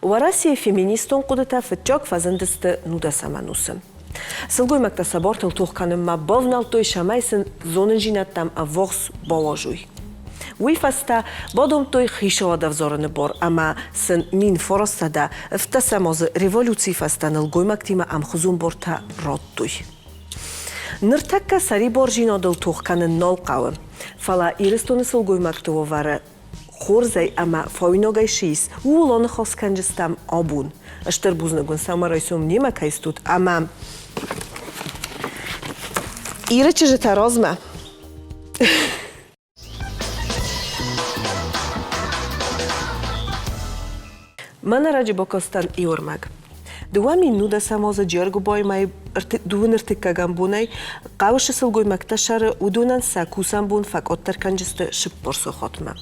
Уӕрӕсейы феминистон хъуыдытӕ фыццаг фӕзындысты нудӕсӕм ӕнусы. Сылгоймӕгтӕ сӕ бортыл тох кӕнынмӕ бавнӕлдтой, цӕмӕй сын зонындзинӕдтӕм ӕввахс бауазой. Уый фӕстӕ бадомдтой хицауад ӕвзарыны бар ӕмӕ сын 1917 азы революцийы фӕстӕ нӕлгоймӕгтимӕ ӕмхуызон бортӕ радтой. Ныртӕккӕ сӕрибардзинадыл тох кӕнын нал хъӕуы, фӕлӕ Ирыстоны сылгоймӕгты уавӕры хорзӕй ӕмӕ фауинагӕй цы ис, ууыл аныхас кӕнджыстӕм абон. Стыр бузныг уын сӕумӕрайсом немӕ кӕй стут ӕмӕ Иры чызджытӕ размӕ! Мӕнӕ раджы бакастӕн иормӕг. 2019 азы Джергуыбайы мӕйы дыууын ӕртыккӕгӕм бонӕй хъӕуы цы сылгоймӕгтӕ сӕры, уыдонӕн сӕ кусӕн бон фӕкъаддӕр кӕнджысты сыппор сахатмӕ.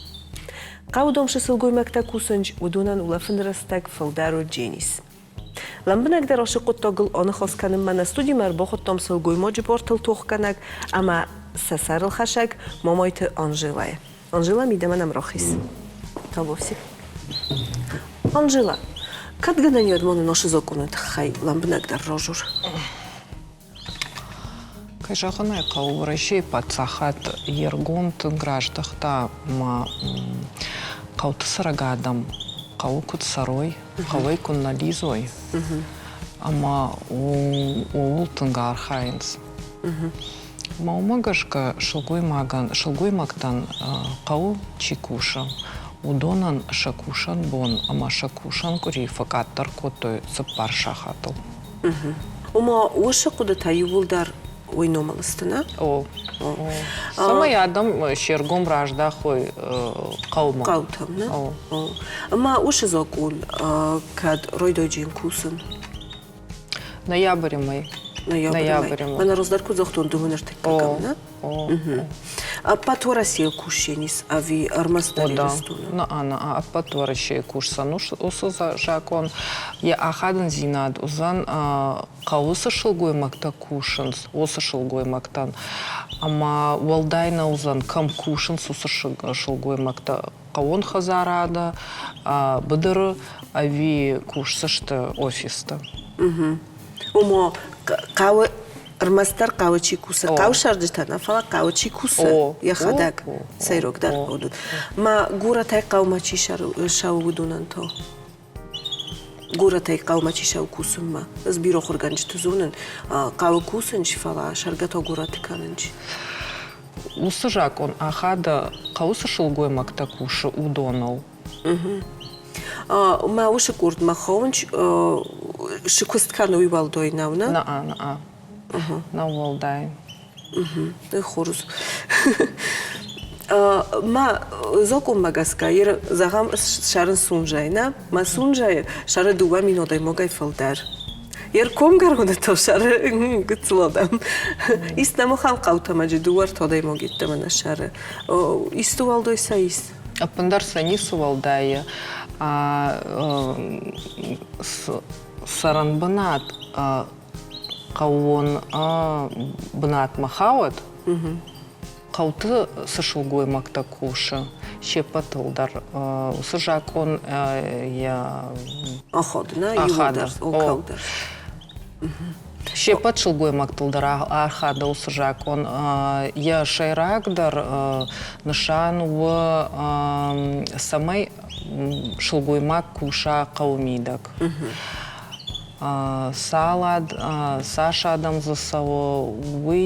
Хъӕуы домсы сылгоймӕгтӕ кусынч, уыдонӕн улӕфыны рӕстӕг фылдӕр у Дженис. Лӕмбынӕгдӕр ацы хъуыддагыл аныхас кӕнынмӕ нӕ студимӕ ӕрбахуыдтам сылгоймаджы бортыл тохгӕнӕг ӕмӕ сӕ сӕрылхӕсӕг Мамайты Анжелӕйы. Анжела, мидӕмӕ нӕм рахиз. Табовси. Анжела, кӕд гӕнӕн уӕд ма нын ацы закъоны тыххӕй лӕмбынӕгдӕр разур? Кӕй зӕгъын ӕй хъӕуы, Уӕрӕсейы паддзахад йе ргом тынг раздӕхта ӕмӕ хъӕуты цӕрӕг адӕм хъӕуы куыд цӕрой, хъӕуӕй куы нӕ лидзой, ӕмӕ ууыл тынг архайынц. Ӕмӕ уымӕ гӕсгӕ сылгоймагӕн, сылгоймӕгтӕн хъӕуы чи кусы, уыдонӕн сӕ кусӕн бон ӕмӕ сӕ кусӕн къуыри фӕкъаддӕр кодтой цыппар сахатыл. Ома уыцы хъуыдытӕ иууылдӕр уый номыл сты, нӕ? О. Цӕмӕй адӕм се ргом раздахой хъӕумӕ. Хъӕутӕм, нӕ? О. Ӕмӕ уыцы закъон кӕд райдайджын кусын? Ноябры мӕй. Ноябры мӕй. Мӕнӕ раздӕр куыд загътон, дыууын ӕртыккӕгӕм, нӕ? Ӕппӕт Уӕрӕсейы кусджен ис ӕви ӕрмӕстдӕр Ирыстоны? Нӕ, нӕ, ӕппӕт Уӕрӕсейы кусдзӕн уыцы закъон. Йӕ ахадындзинад уыдзӕн хъӕуы цы сылгоймӕгтӕ кусынц, уыцы сылгоймӕгтӕн. Ӕмӕ уӕлдай нӕ уыдзӕн, кӕм кусынц, уыцы сылгоймӕгтӕ хъӕууон хӕдзарады, быдыры ӕви кусдзысты офисты. Ома хъӕуы ӕрмӕстдӕр хъӕуы чи кусы, хъӕуы цӕрджытӕ нӕ, фӕлӕ хъӕуы чи кусы йӕхӕдӕг сӕйрагдӕр уыдон. Ма горӕтӕй хъӕумӕ чи цӕуы, уыдонӕн та? Горӕтӕй хъӕумӕ чи цӕуы кусынмӕ? Ӕз бирӕ ахуыргӕнджыты зонын, хъӕуы кусынч, фӕлӕ сӕргӕ та горӕты кӕнынч. Уыцы закъон ахады, хъӕуы цы сылгоймӕгтӕ кусы, уыдоныл. Мӕ уыцы къордмӕ хауынч, цы куыст кӕны, уый уӕлдай нӕу, нӕ? Нӕ, нӕ. Нӕ уӕлдай. Хорз. Мӕ закъонмӕ гӕсгӕ, зӕгъӕм, ссарын Сунжӕй, нӕ? Мӕ Сунжӕйы сӕры дыууӕ мин адӕймагӕй фылдӕр. Йе ркомгӕроны та сӕры гыццыл адӕм. Ис нӕм ахӕм хъӕутӕ ӕмӕ дыууӕ ӕртӕ адӕймаг йеддӕмӕ нӕ сӕры. Исты уӕлдай сӕ ис? Ӕппындӕр сӕ ницы уӕлдай. Цӕрӕнбынат хъӕууон бынатмӕ хауӕд, хъӕуты цы сылгоймӕгтӕ кусы, се ппӕтыл дӕр уыцы закъон йӕ ахады, нӕ? Иууылдӕр, алкӕуыл дӕр. Се ппӕт сылгоймӕгтыл дӕр архады уыцы закъон. Йӕ сӕйрагдӕр нысан у, цӕмӕй сылгоймаг куса хъӕуы мидӕг. Цал цас адӕм дзы цӕуы, уый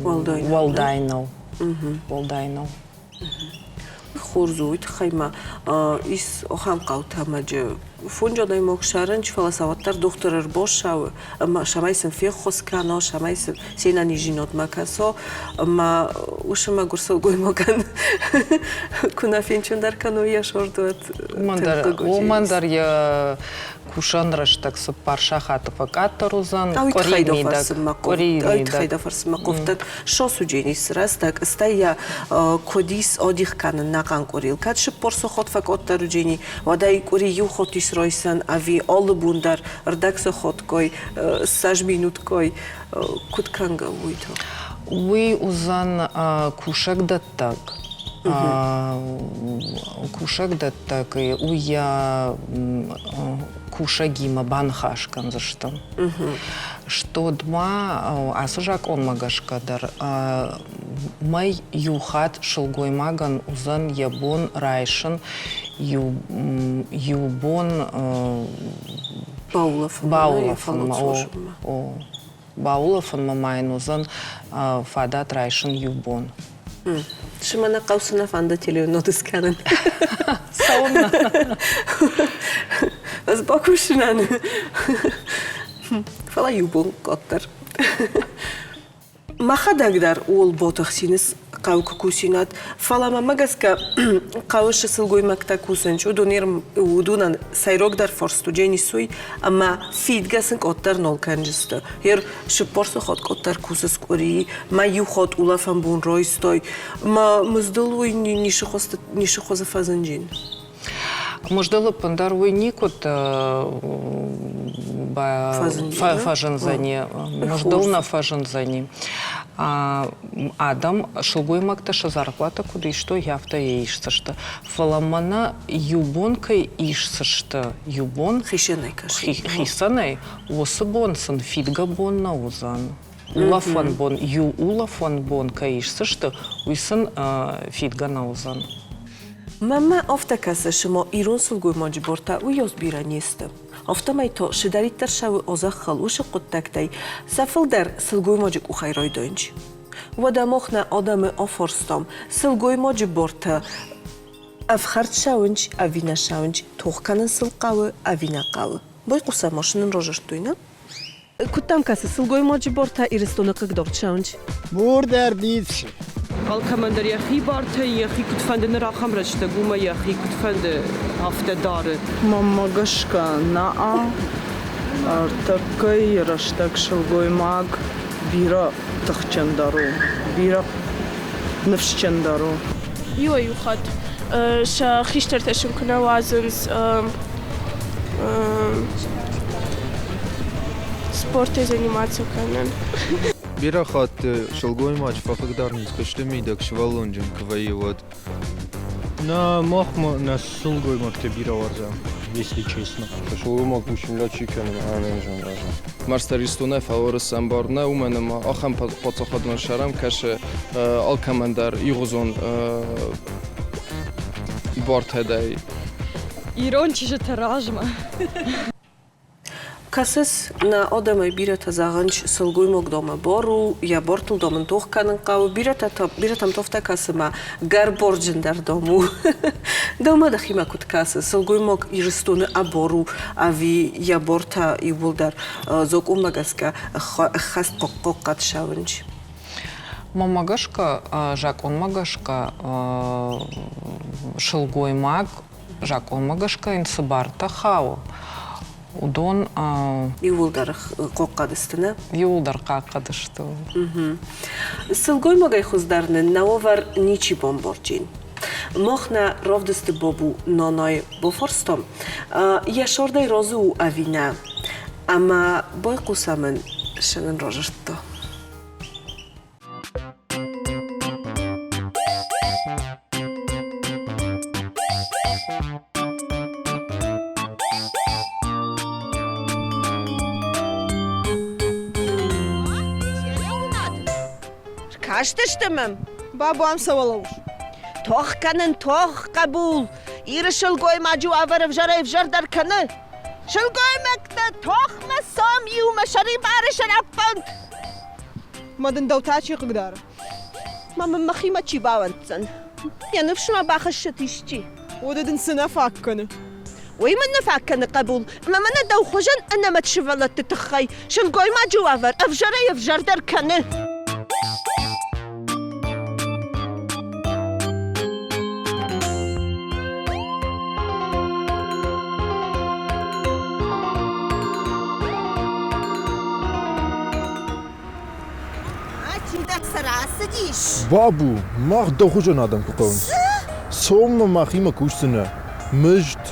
уӕлдай нӕу. Уӕлдай нӕу. Хорз у, уый тыххӕй ма ис ахӕм хъӕутӕ ӕмӕ фондз адӕймаг сӕрынч, фӕлӕ сӕ уӕддӕр дохтыр ӕрбассӕуы ӕмӕ цӕмӕй сын феххуыс кӕна, цӕмӕй сын се нӕниздзинадмӕ кӕса ӕмӕ уыцы мӕгуыр сылгоймагӕн куы нӕ фенчындӕр кӕной йӕ сордуат. Уымӕн дӕр йӕ кусӕн рӕстӕг цыппар сахаты фӕкъаддӕр уыдзӕн, къуырийы мидӕг. Къуырийы мидӕг. фӕрсынмӕ хъуывтӕг сосудженис рӕстӕг, стӕй йӕ куыд ис одих кӕнын нӕхъӕн къуырийыл. Кӕд сыппор сохот фӕкъаддӕр уыджени, уӕд ӕй къуыри иу хот ис райсӕн ӕви алы бон дӕр ӕрдӕг сохоткой, ссӕдз минуткой, куыд кӕнгӕ у уый та? Уый уыдзӕн кусӕгдӕттӕг. Кусӕгдӕттӕг уый йӕ кусӕгимӕ баныхас кӕндзысты. Стод ма ацы закъонмӕ гӕсгӕ дӕр мӕй иу хатт сылгоймагӕн уыдзӕн йӕ бон райсын иу бон баулӕфынмӕ. Баулӕфынмӕ ма йын уыдзӕн фадат райсын иу бон. Цымӕ нӕ хъӕу цы нӕ фӕнды телеуынод скӕнын? Цӕуылнӕ? Ӕз бакусынӕн. Фӕлӕ иу бон къаддӕр. Мӕхӕдӕг дӕр ууыл ботыхсин хъӕуы куы кусинат, фӕлӕ мӕмӕ гӕсгӕ хъӕуы цы сылгоймӕгтӕ кусынц, уыдонӕн сӕйрагдӕр фарст уыдзӕн исуй ӕмӕ фидгӕ сын къаддӕр нал кӕндзысты. Ер 40 хатт къаддӕр кусыс къуыри, мӕ иу хатт улӕфӕн бон райстай, мӕ мыздыл уый ницы хуызы фӕзынджин. Мыздыл ӕппындӕр уый никуыд фӕзындзӕни, мыздыл нӕ фӕзындзӕни. Адӕм, сылгоймӕгтӕ сӕ зарплатӕ куыд истой, афтӕ йӕ исдзысты. Фӕлӕ мӕнӕ иу бон кӕй исдзысты, иу бон хицӕнӕй, уыцы бон сын фидгӕ бон нӕ уыдзӕн. Улӕфӕн бон, иу улӕфӕн бон кӕй исдзысты, уый сын фидгӕ нӕ уыдзӕн. Мӕнмӕ афтӕ кӕсы, цыма ирон сылгоймаджы бортӕ уыйас бирӕ не сты. Афтӕмӕй та цыдӕриддӕр цӕуы а-зӕххыл, уыцы хъуыддӕгтӕй сӕ фылдӕр сылгоймаджы къухӕй райдайынц. Уӕдӕ мах нӕ адӕмы афарстам, сылгоймаджы бортӕ ӕфхӕрд цӕуынц ӕви нӕ цӕуынц, тох кӕнын сыл хъӕуы ӕви нӕ хъӕуы. Байхъусӕм ма, цы нын разырдтой, нӕ? Куыд дӕм кӕсы, сылгоймаджы бортӕ Ирыстоны хъыгдард цӕуынц? Мур дӕр ницы. Алкӕмӕн дӕр йӕхи бартӕ, йӕхи куыд фӕнды ныр ахӕм рӕстӕг, уымӕ йӕхи куыд фӕнды, афтӕ дары. Мӕнмӕ гӕсгӕ, нӕ ӕртӕккӕйы рӕстӕг сылгоймаг бирӕ тыхджындӕр у, бирӕ ныфсджындӕр у. Иуӕй-иу хатт сӕ хистӕртӕ сын куы нӕ уадзынц спортӕй заниматься кӕнын. Бирӕ хатт сылгоймаджы фӕхъыгдарынц куысты мидӕг сывӕллонджын куы вӕййы, уӕд. Нӕ махмӕ нӕ сылгоймӕгтӕ бирӕ уарзӕм, если честно. Сылгоймаг кусынмӕ чи кӕны, ӕнӕниз разы. Марстӕристонӕй фӕлварыс ӕмбар нӕ, уымӕн ӕмӕ ахӕм паддзахадон сӕрӕм кӕсы алкӕмӕн дӕр игъуызон бартӕдӕй. Ирон чызджытӕ размӕ. Кӕсыс, нӕ адӕмӕй бирӕтӕ зӕгъынц, сылгоймаг домӕ бар у, йӕ бартыл дам ын тох кӕнын хъӕуы, бирӕтӕ та, бирӕтӕм та афтӕ кӕсы мӕ гӕрборджындӕр дам у. Дӕумӕ дӕхимӕ куыд кӕсы, сылгоймаг Ирыстоны ӕбар у ӕви йӕ бартӕ иууылдӕр закъонмӕ гӕсгӕ ӕххӕст хъахъхъӕд цӕуынц? Мӕнмӕ гӕсгӕ, закъонмӕ гӕсгӕ сылгоймаг закъонмӕ гӕсгӕ йын цы бартӕ хауы, уыдон Иууылдӕр хъахъхъӕд сты, нӕ? Иууылдӕр хъахъхъӕд сты. Сылгоймагӕй хуыздӕр нын нӕ уавӕр ничи бамбарджин. Мах нӕ равдысты Бабу нанайы бафарстам, йӕ сӕрдӕй разы у ӕви нӕ, ӕмӕ байхъусӕм ын, цы нын разырдта. Кастысты мӕм? Бабу ам цӕуыл ус? Тох кӕнын, тох, хъӕбул! Иры сылгоймаджы уавӕр ӕвзӕрӕй-ӕвзӕрдӕр кӕны. Сылгоймӕгтӕ тохмӕ цом иумӕ сӕрибары сӕраппонд! Мӕ дын дӕу та чи хъыгдары? Ма мын мӕхимӕ чи бауӕнддзӕн? Йӕ ныфс мӕ бахӕссӕд исчи. Уӕдӕ дын цы нӕ фаг кӕны? Уый мын нӕ фаг кӕны, хъӕбул, ӕмӕ мӕнӕ дӕу хуызӕн ӕнӕмӕт сывӕллӕтты тыххӕй сылгоймаджы уавӕр ӕвзӕрӕй-ӕвзӕрдӕр кӕны. Чидӕр сӕ рацыдис. Бабу, мах дӕу хуызӕн адӕм куы хъӕуынц. Цом-ма махимӕ кусдзынӕ. Мызд,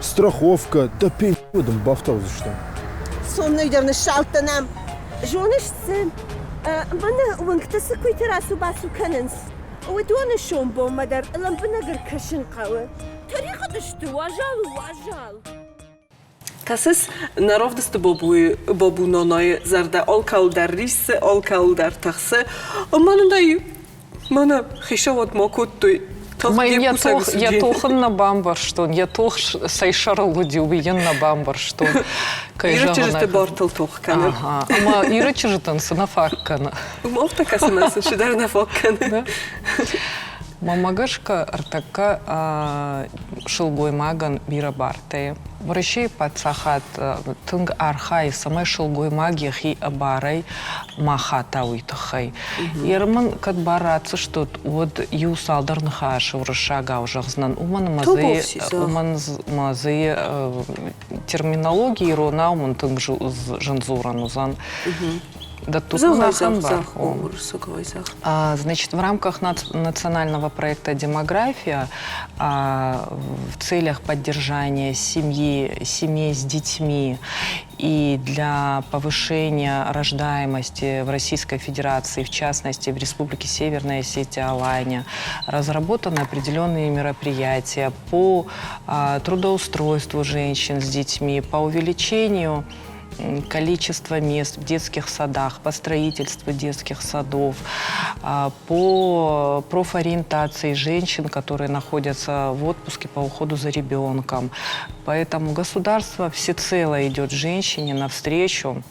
страховкӕ, дӕ пенсийы дын бафтаудзыстӕм. Цом дӕр ныссалдтӕн ам. Зоныс цы, мӕнӕ уынгты цы куыйты рацу-бацу кӕнынц. Уыдоны сомбонмӕ дӕр лӕмбынӕг ӕркӕсын хъӕуы. Тӕригъӕд сты, уазал у, уазал. Кӕсыс, нӕ равдысты Бабуйы Бабу-нанайы зӕрдӕ алкӕуыл дӕр риссы, алкӕуыл дӕр тыхсы. Ӕмӕ нын ӕй мӕнӕ хицауад ма кодтой. Мӕн йӕ тох, йӕ тох ын нӕ бамбӕрстон, йӕ тох цӕй сӕрыл уыди, уый йын нӕ бамбӕрстон. Кӕй Иры чызджыты бартыл тох кӕны. Ага. Ӕмӕ Иры чызджытӕн цы нӕ фаг кӕны? Уым афтӕ кӕсы, мӕ сын цыдӕр нӕ фаг кӕны. Мӕнмӕ гӕсгӕ, ӕртӕккӕ сылгоймагӕн бирӕ бартӕ. Уӕрӕсейы паддзахад тынг архайы, цӕмӕй сылгоймаг йӕхи ӕбарӕй ма хата, уый тыххӕй. Ерман кӕд бар ратдзыстут, уӕд иу цалдӕр ныхасы уырыссагау зӕгъдзынӕн, уымӕн ӕмӕ дзы, уымӕн ӕмӕ дзы терминологи иронау мын тынг зын дзурӕн уыдзӕн. Значит, в рамках национального проекта «Демография» в целях поддержания семьи, семей с детьми и для повышения рождаемости в Российской Федерации, в частности в Республике Северная Осетия Алания, разработаны определенные мероприятия по трудоустройству женщин с детьми, по увеличению количество мест в детских садах, по строительству детских садов, по профориентации женщин, которые находятся в отпуске по уходу за ребенком. Поэтому государство всецело идет женщине навстречу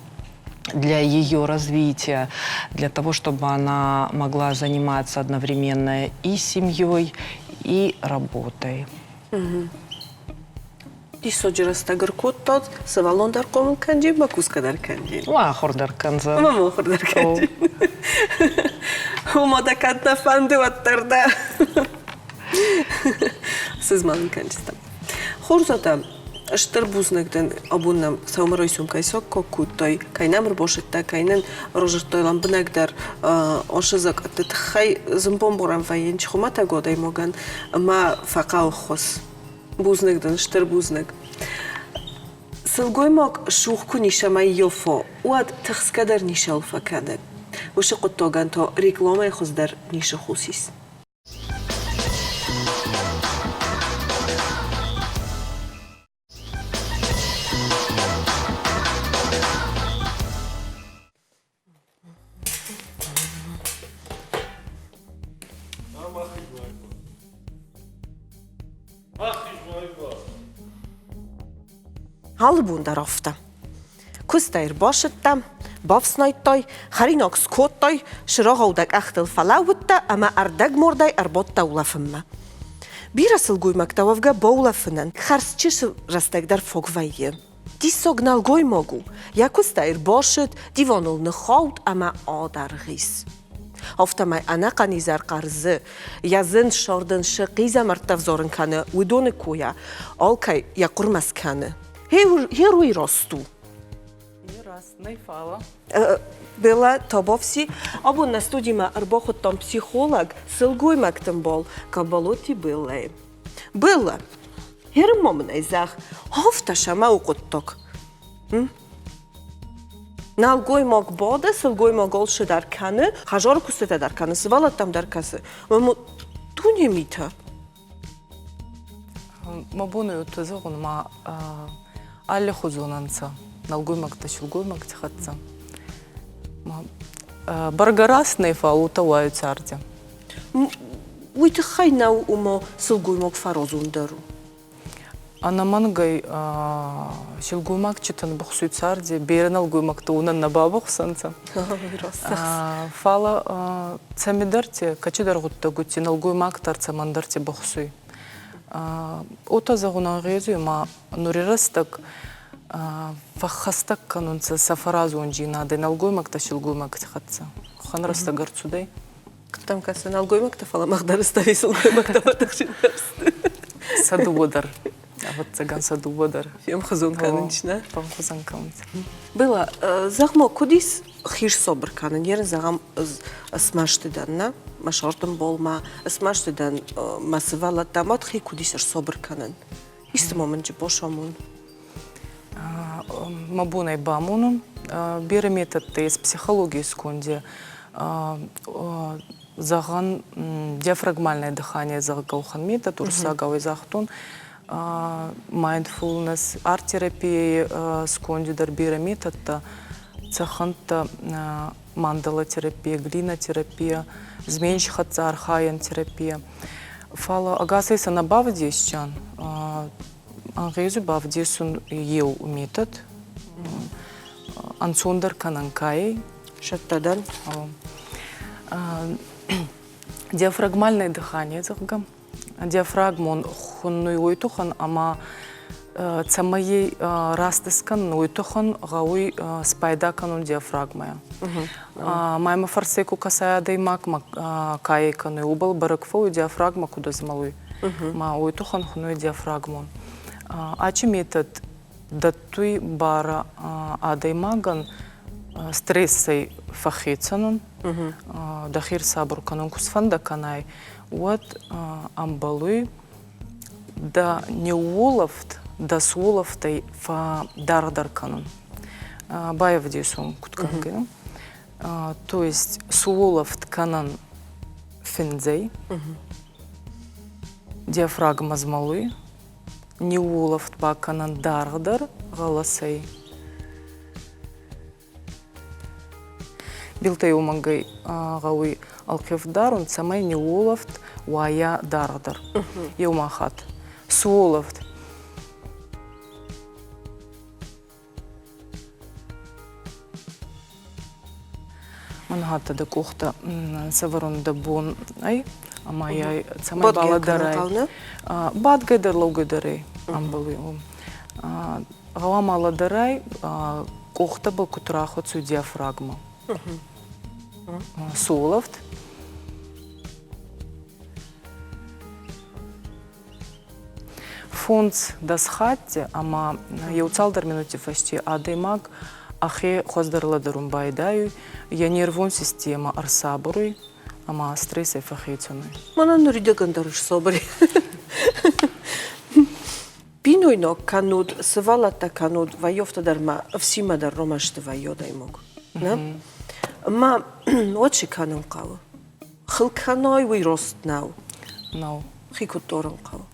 для ее развития, для того, чтобы она могла заниматься одновременно и семьей, и работой. Угу. Диссаджы рӕстӕг ӕркодтат, сывӕллон дӕр хъомыл кӕнджын, мӕ кусгӕ дӕр кӕнджын. Ма ахуыр дӕр кӕндзӕн. Ма ахуыр дӕр кӕнджын. Уымӕ дӕ кӕд нӕ фӕнды, уӕддӕр дӕ сызмӕлын кӕнджытӕ. Хорз адӕм, стыр бузныг дын, абон нӕм сӕумӕрайсом кӕй саккаг кодтай, кӕй нӕм ӕрбасыдтӕ, кӕй нын разырдтай лӕмбынӕгдӕр ашы закъӕтты тыххӕй зынбонборӕн вӕййынч хуымӕтӕг адӕймагӕн ӕмӕ фӕхъӕуы ххуыс. Бузныг дын, стыр бузныг. Сылгоймаг сух куы ницӕмӕй йофо, уӕд тыхсгӕ дӕр ницӕуыл фӕкӕны. Уыцы хъуыддагӕн та рекламӕйы хуыздӕр ницы хос ис. Алы бон дӕр афтӕ. Куыстӕй ӕрбасыдтӕ, бафснайдтай, хӕринаг скодтай, сырагъау дӕ къӕхтыл фӕлӕууыдтӕ ӕмӕ ӕрдӕгмордӕй ӕрбадтӕ улӕфынмӕ. Бирӕ сылгоймӕгтӕ уӕвгӕ баулӕфынӕн хӕрз чысыл рӕстӕг дӕр фог вӕййы. Диссаг нӕлгоймаг у, йӕ куыстӕй ӕрбасыд, диваныл ныххауд ӕмӕ адаргъ ис. Афтӕмӕй ӕнӕхъӕн изӕр хъӕрзы, йӕ зын ссардын цы хъизӕмӕрттӕ взарын кӕны, уыдоны койӕ алкӕй йӕ хъуырмӕ скӕны. Герой раст у. Белла Табовси, абон нӕ студимӕ ӕрбахуыдтам психолог, сылгоймӕгты мбал Кабалоти Беллӕйы. Белла, Херым-ма мын ӕй зӕгъ, афтӕ сӕмӕ у хъуыддаг. Нӕлгоймаг бады, сылгоймаг алцы дӕр кӕны, хӕдзары куыстытӕ дӕр кӕны, сывӕллӕттӕм дӕр кӕсы. Ӕмӕ дуне митӕ. Мӕ бон у зӕгъун, ма аллихузон ӕнцӕ нӕлгоймӕгтӕ силгоймӕгти хӕццӕ. Бӕргӕ раст нӕ, фал уотӕ уайуй царди. Уый тыххӕй нӕу, ома сылгоймаг фӕразондӕр у. Ӕнӕмӕнгӕй силгоймагчитӕн бухсуй царди, берӕ нӕлгоймӕгтӕ уонӕн нӕ бабухсӕнцӕ. Фалӕ цӕмидӕрти, кӕцидӕр гъуддӕгути нӕлгоймаг дӕр цӕмӕндӕрти бухсуй. Уотӕ зӕгъун ӕнгъезуй, ма нури рӕстӕг фӕххӕстӕг кӕнунцӕ сӕ фӕразондзийнадӕ нӕлгоймӕгтӕ силгоймӕгти хӕццӕ. Уӕхӕн рӕстӕг ӕрцудӕй. Куыдтӕм кӕсы нӕлгоймӕгтӕ, фӕлӕ мах дӕр стӕй сылгоймӕгтӕ фӕтыхджындӕр сты. Сӕ дыууӕ дӕр. Ӕвӕццӕгӕн, сӕ дыууӕ дӕр. Фемхуызон кӕнынц, нӕ? Фемхуызон кӕнынц. Бела, зӕгъ-ма, куыд ис хи сабыр кӕнын? Ерын зӕгъӕм, смӕсты дӕн, нӕ? Мӕ сӕрдын ма смӕсты дӕн мӕ сывӕллӕттӕ, мад хи куыд ис ӕрсабыр кӕнын? Исты ма мын босамон. Мӕ бон ӕй бамонун. Берӕ методтӕ ес психологий сконди. Зӕгъӕн, диафрагмальное дыхание, зӕгъгӕ, уӕхӕн метод, уруссагау загътон, mindfulness, арт-терапияйы сконди дӕр берӕ методтӕ, цӕхӕнттӕ мандалатерапия, глинотерапия, зменши хӕццӕ архайӕн терапия. Фал ӕгасӕй сӕ нӕ бавдесдзиан. Ӕнгъезуй бавдесун еу метод, ӕнцондӕр кӕнӕн ка ӕй. Сӕттӕдӕн. Диафрагмальное дыхание, зӕгъгӕ. Диафрагмон хуннуй уой туххӕн ӕма цӕмӕй раст искӕнун, уой туххӕн гъӕуй спайда кӕнун диафрагмӕйӕ. Ма имӕ фӕрсӕй ку кӕсай адӕймаг, ма ка ӕй кӕнуй, уобӕл бӕрӕг фӕууй диафрагмӕ куд ӕзмӕлуй. Ма уой туххӕн хуннуй диафрагмон. Ачи метод дӕттуй барӕ адӕймагӕн стрессӕй фӕххецӕн ун, дӕхе ӕрсабур кӕнун ку сфӕндӕ кӕнай, уӕд ӕмбӕлуй дӕ неуолӕфт, дӕ суолӕфтӕй фӕдаргъдӕр кӕнун. Байвдесун куд кӕнгӕ. То есть суолӕфт кӕнӕн финдзӕй, диафрагма змӕлуй, Ниуулӕфт бакӕнӕн даргъдӕр гъӕлӕсӕй. Билтӕй уомӕнгӕй гъӕуй ӕлхъивд дарун, цӕмӕй ниуулӕфт уайа даргъдӕр. Еума хатт. Суолӕфт. Мӕн хатт дӕ къухтӕ сӕвӕрун дӕ бон ӕй, ӕма ӕй цӕмӕй балӕдӕрай. Бадгӕ дӕр, лӕугӕ дӕр ӕй ӕмбӕлуй. Гъӕуама лӕдӕрай, къохтӕбӕл куд рахуӕцуй диафрагмӕ. Суолӕфт. Фондз дӕс хатти ӕма еуцалдӕр минутти фӕсте адӕймаг ӕхе хуӕздӕр лӕдӕрун байдайуй, йӕ нервон системӕ ӕрсабур уй ӕма стрессӕй фӕххецӕн уй. Мӕнӕн нуридӕгӕн дӕр ссабур. Бинойнаг кӕннод, сывӕллӕттӕ кӕннод, вӕййы дӕр ма ӕфсинмӕ дӕр ромӕсты вӕййы адӕймаг. Нӕ? Ӕмӕ уӕд цы кӕнын хъӕуы? Хыл кӕной, уый рост нӕу. Нӕу. Хи куыд дорын хъӕуы?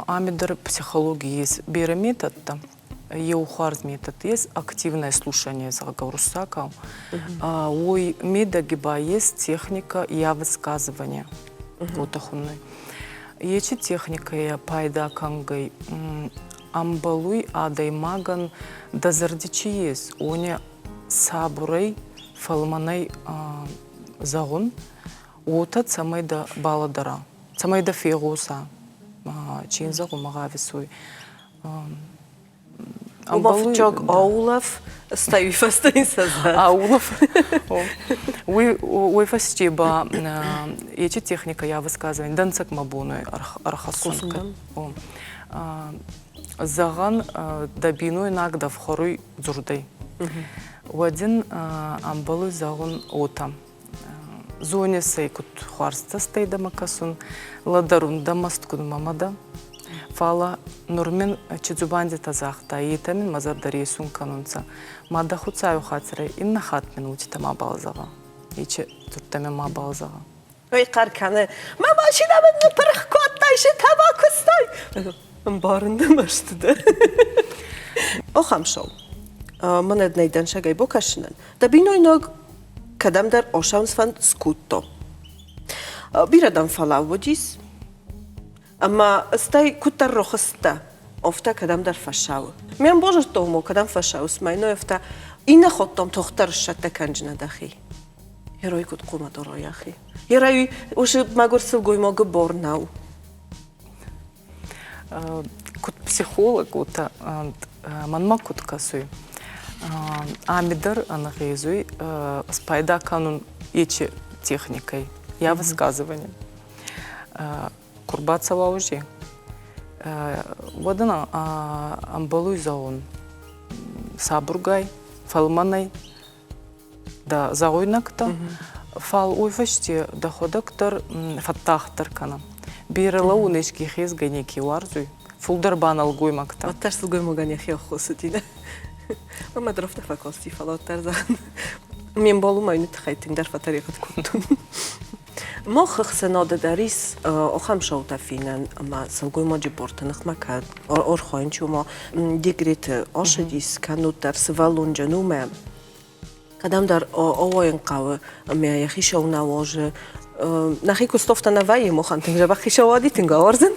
Ами дӕр психологи есть берӕ методтӕ. Еу хуарз метод есть активное слушание, зӕгъгӕ, уруссагау. Уой медӕги ба есть техника я высказывания. Уотӕ хуннуй. Ечи техникӕйӕ пайда кӕнгӕй ӕмбӕлуй адӕймагӕн дӕ зӕрди чи ес, уони сабурӕй, фӕлмӕнӕй зӕгъун, уотӕ цӕмӕй дӕ балӕдӕра, цӕмӕй дӕ фегъоса, чи ин зӕгъунмӕ гъависуй. Ома фыццаг аулӕф, стӕй уый фӕстӕ ин сӕ Аулӕф. Уый уой фӕсте ба эти техника я высказывание дӕнцӕг мӕ бон ӕрхӕссун. Зӕгъӕн, дӕ бийнойнаг дӕ фхуӕруй дзурдӕй. Уӕд ин ӕмбӕлуй зӕгъун уотӕ: Зонесӕй куд хуарз цӕстӕй дӕмӕ кӕсун, лӕдӕрун дӕ мӕстгун мӕмӕ дӕ. Фалӕ нур мин чи дзубандитӕ загъта, етӕ мин мӕ зӕрдӕ ресун кӕнунцӕ. Ма дӕ Хуцауи хатирӕй иннӕ хатт мин уотитӕ мабал зӕгъӕ. Ечи дзурдтӕ мин мабал зӕгъӕ. Уый хъӕр кӕны, мӕ машинӕ мын ныппырх кодтай, сытӕ бакуыстай. Ӕмбарын дӕ мӕсты дӕ. Охӕм шоу. Мӕнӕ нӕй дӕнсӕгӕй бокӕсынӕн. Дӕ бинойнаг кӕдӕмдӕр осаунсфӕнд скодта. Бирӕ дӕм фӕлӕууыдис, ӕмӕ стӕй куыддӕр рохыстӕ, офтӕ кӕдӕмдӕр фӕсауы. Ме мбозырдтон мо кӕдӕм фӕсауыс, мӕйной офтӕ иннӕ ходтом тохтӕр ссӕттӕ кӕнджынӕ дӕхи. Герой куыд хъуамӕ дора йӕхи? Герой уыцы мӕгуыр сылгоймагы бор нӕу. Куыд психолог, уотӕ мӕнмӕ куд кӕсуй, ами дӕр ӕнгъезуй спайда кӕнун ечи техникӕй, я высказывание. Ку рбацӕуа уже, уӕд ин ӕмбӕлуй зӕгъун сабургай, фӕлмӕнӕй, дӕ зӕгъуйнӕгтӕ, фал уой фӕсте дӕхуӕдӕг дӕр фӕттагъддӕр кӕнӕ. Берӕ лӕуун еске хезгӕ неке уарзуй, фулдӕр ба нӕлгоймӕгтӕ. Уӕддӕр сылгоймагӕн йӕхи аххос уыди, нӕ? Мӕ дӕр афтӕ фӕкости, фӕлӕ уӕддӕр зӕгъын. Ме мбал уымӕй тыххӕй тынгдӕр фӕтӕригъӕд кодтон. Мах ӕхсӕнады дӕр ис ахӕм шоутӕ фенӕн, ӕмӕ сылгоймаджы борты ныхмӕ кӕд архайын ома декреты ацыдис, кӕннод дӕр сывӕллонджын у мӕ кӕдӕмдӕр ауайын хъӕуы ӕмӕ йӕхи шоу нӕ уарзы. Нӕхи куыстофтӕ нӕ вӕййы, махӕн тынг дзӕбӕх хицауади тынг ауарзын.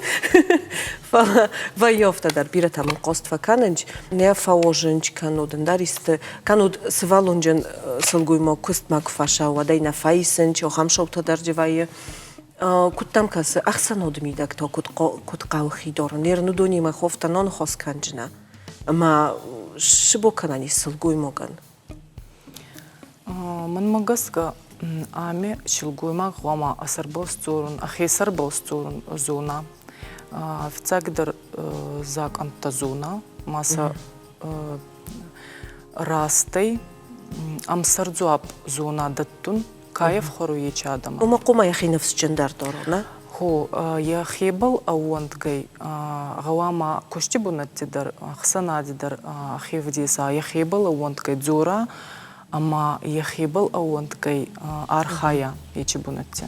Фӕлӕ вӕййы афтӕ дӕр, бирӕтӕ мын хъаст фӕкӕнынц, нӕ фӕуазынц, кӕннод ӕндӕр исты, кӕннод сывӕллонджын сылгоймаг куыстмӕ куы фӕцӕуа, уӕд ӕй нӕ фӕисынц, ахӕм шоутӕ дӕр дзы вӕййы. Куыд дӕм кӕсы, ӕхсӕнады мидӕг та куыд куыд хъӕуы хи дарын? Ныр уыдонимӕ хофтӕ нӕ ныхас кӕнджынӕ ӕмӕ сыбо кӕнӕн ис сылгоймагӕн? Мӕнмӕ гӕсгӕ, ами силгоймаг гъӕуама ӕ сӕрбӕл сдзорун, ӕхе сӕрбӕл сдзорун зона. Фиццагдӕр закъӕнттӕ зона, ма сӕ растӕй ӕмсӕр дзуапп зона дӕттун, ка ӕфхуӕруй ечи адӕмӕн. Ома хъуамӕ йӕхи ныфсджындӕр дара, нӕ? Хо, йӕхебӕл ӕууӕндгӕй гъӕуама кусти бунӕтти дӕр, ӕхсӕнади дӕр ӕхе вдеса, йӕхебӕл ӕууӕндгӕй дзора ӕма йӕхебӕл ӕууӕндгӕй архайа ечи бунӕтти.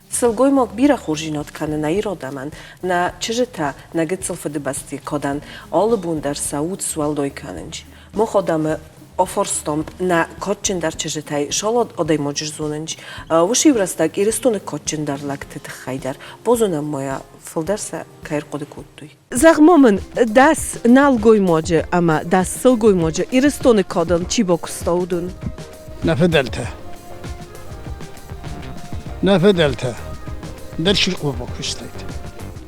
Сылгоймаг бирӕ хорздзинад кӕны нӕ иродӕмӕн, нӕ чызджытӕ, нӕ гыццыл фыдыбӕсти кадӕн алы бон дӕр сӕ уд суӕлдай кӕнынц. Мах адӕмы афарстам нӕ кадджындӕр чызджытӕй салад адӕймаджы зонынц. Уыцы иу рӕстӕг Ирыстоны кадджындӕр лӕгты тыххӕй дӕр базонӕм ма йӕ, фылдӕр сӕ кӕй ӕрхъуыды кодтой. Зӕгъ-ма мын, дӕс нӕлгоймаджы ӕмӕ дӕс сылгоймаджы Ирыстоны кадӕн чи бакуыста, уыдон? Нӕ фыдӕлтӕ. Нӕ фыдӕлтӕ. Дӕр чи бакуыстайт?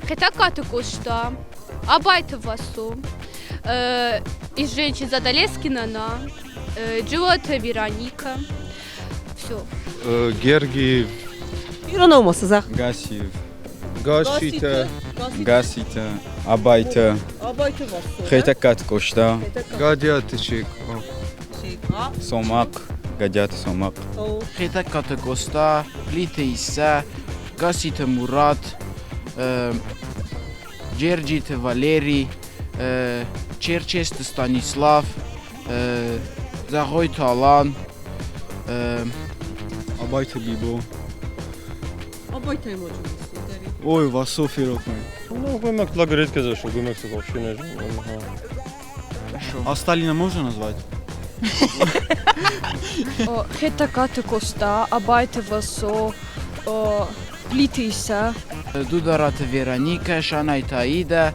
Хетӕгкаты Къоста, Абайты Васо, из женщин Задалескина на, Джиоты Вероника. Все. Гергиев. Иронау ма цы зӕгъ? Гасиев. Гаситӕ. Гаситӕ. Абайтӕ. Абайты Васо. Хетӕгкаты Къоста. Гӕдиаты Секъа. Цомахъ. Гӕдиаты Цомахъ. Хетӕгкаты Къоста, Плиты Иссӕ, Гаситы Мурат, Джерджиты Валери, Черчесты Станислав, Зӕгъойты Алан, Абайты Бибо. Абайтӕй ма Ой, Васо ферох мӕ. Ну, лаг редко зашел, гоймӕгты вообще не знаю. А Сталина можно назвать? Хетӕгкаты Къоста, Абайты Васо, Плиты Иссӕ. Дудараты Вероникӕ, Шанайты Аидӕ,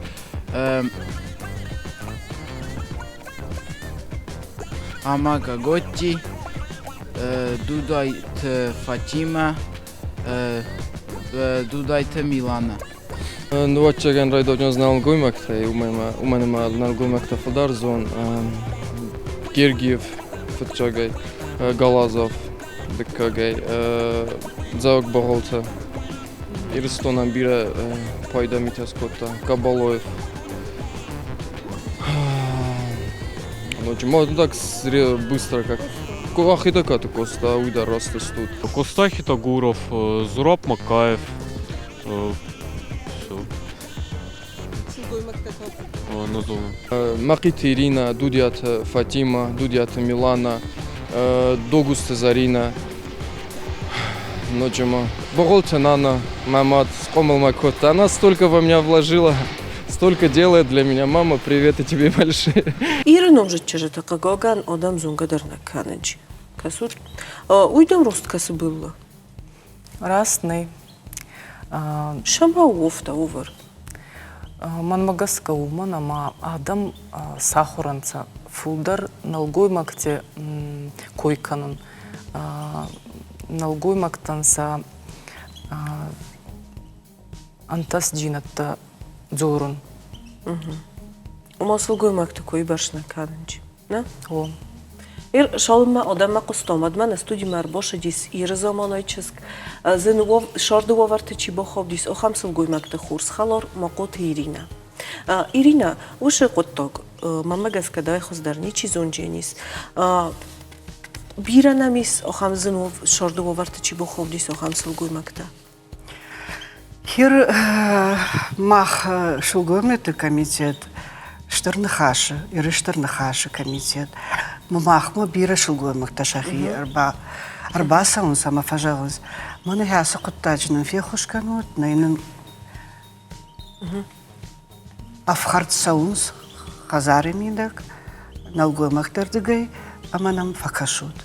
Амага Готти, Дудайты Фатимӕ, Дудайты Милана. Нывӕццӕгӕн райдайдзӕн нӕлгоймӕгтӕй, уымӕн ӕмӕ нӕлгоймӕгтӕ фылдӕр зон. Гергиев фыццагӕй, Галазов дыккагӕй, Дзӕуӕг Богъолтӕ. Ирыстонӕн бирӕ пайда митӕ скодта. Кабалоев. Ноджы ма так быстро как Хитакаты Коста, уый дӕр растыстут. Коста Хитагуров, Зураб Макаев, Все. Мӕхъиты Ирина, Дудиаты Фатима, Дудиаты Милана, Догусты Зарина, ноджы ма Богъолты Нана, мӕ мад схъомыл мӕ кодта. Она столько во меня вложила, столько делает для меня. Мама, привет и тебе большие. Иры номдзыд чызджыты, хъыгагӕн, адӕм зонгӕ дӕр нӕ кӕнынц. Кӕсут, уый дӕм рост кӕцы был у? Раст нӕй. Сӕмӕ уофтӕ увӕр. Мӕнмӕ гӕсгӕ уымӕн ӕма адӕм сахур ӕнцӕ фулдӕр нӕлгоймӕгти кой кӕнун. Нӕлгоймӕгтӕн сӕ ӕнтӕстдзийнӕдтӕ дзорун. Ома сылгоймӕгты кой бӕрц нӕ кӕнынц, нӕ? О. Ир цалынмӕ адӕммӕ хъуыстам, уӕдмӕ нӕ студимӕ ӕрбацыдис Иры заманайы чызг. Зын сӕрды уавӕрты чи бахаудис, ахӕм сылгоймӕгты хорз хӕлар Махъоты Иринӕ. Иринӕ, уыцы хъуыддаг, мӕнмӕ гӕсгӕ дӕ хуыздӕр ничи зондженис. Бирӕ нӕм ис ахӕм зын сӕрды уавӕрты чи бахаудис, ахӕм сылгоймӕгтӕ. Хир мах сылгоймӕгты комитет Стыр Ныхасы, Иры Стыр Ныхасы комитет. Махмӕ бирӕ сылгоймӕгтӕ сӕхи ӕрбацӕуынц ӕмӕ фӕзӕгъынц, мӕнӕ ацы хъуыддаджы нын феххуыс кӕнут, нӕй нын ӕфхӕрд цӕуынц хӕдзары мидӕг, нӕлгоймӕгты ӕрдыгӕй ӕмӕ нӕм фӕкӕсут.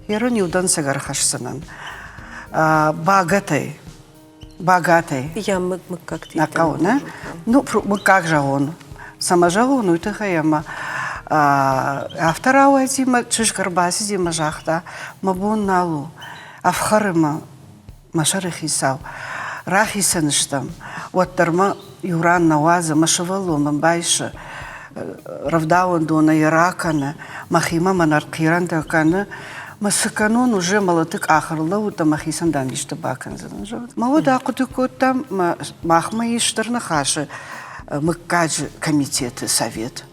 Ерын иу дӕнцӕг ӕрхӕсдзынӕн. Багатӕй Багатӕй. Йӕ мыггӕгты. Нӕ хъӕуы, нӕ? Ну, мыггаг зӕгъон. Цӕмӕ зӕгъон, уый тыххӕй ӕмӕ афтӕ рауайди мӕ чызг ӕрбацыди мӕ загъта, мӕ бон нал у, ӕфхӕры мӕ мӕ сӕрыхицау. Рахицӕн стӕм, уӕддӕр мӕ иу ран нӕ уадзы, мӕ сывӕллон мын байсы, рӕвдауӕндоны йӕ ракӕны, мӕхимӕ мӕ ӕртхъирӕнтӕ кӕны. Мӕ цы кӕнон, уже мӕлӕты къах ӕрлӕууыд ӕмӕ хицӕн дам исты бакӕндзынӕн. Мӕ уӕд ахъуыды кодтам, махмӕ ис Стыр Ныхасы мыггаджы комитеты совет.